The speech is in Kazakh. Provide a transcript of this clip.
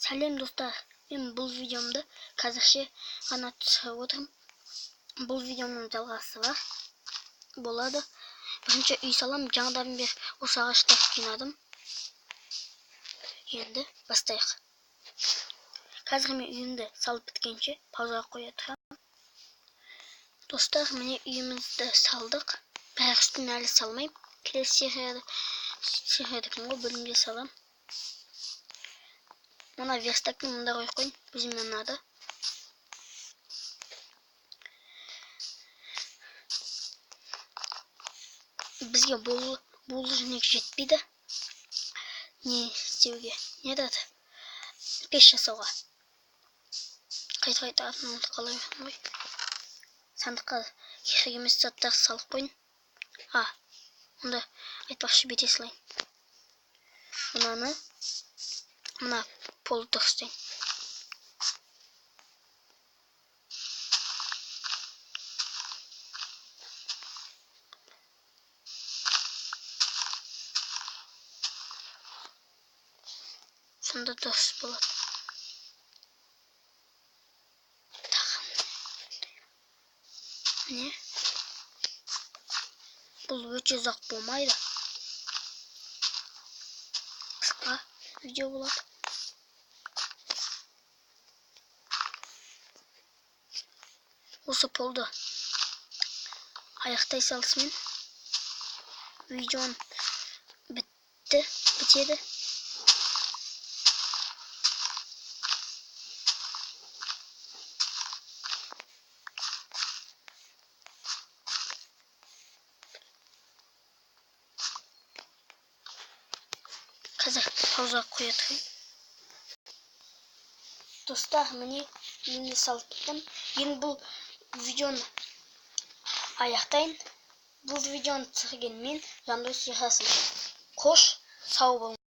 Сәлем, достар! Мен бұл видеомды қазақша ғана түсіріп отырмын. Бұл видеоның жалғасы бар болады. Бірінші үй салам. Жаңадан бері осы ағаштарды жинадым. Енді бастайық. Қазір мен үйімді салып біткенше паузаға қоя тұрамын. Достар, міне, үйімізді салдық, бірақ үстін әлі салмаймын. Келесі серияда, серияда ғой, бөлімде саламын. Мына верстакты мында қойып қояйын, өзіме ұнады. Бізге бұл булыжник жетпейді. Не істеуге, не айтады, пеш жасауға. Қайта қайта атын ұмытып қала беремін ғой. Сандыққа керек емес заттар салып қояйын. А, онда айтпақшы, бүйте салайын мынаны, мына полды дұрыстайын. Сонда дұрыс болады. Тағы, міне, бұл өте ұзақ болмайды, қысқа видео болады. Осы полды аяқтай салысымен видеоны бітті, бітеді. Қазір пауза қоя тұрайын. Достар, міне, үйімді салып біттім. Енді бұл видеоны аяқтайын. Бұл видеоны түсірген мен, Жандос Ерасыл. Қош, сау болыңыз.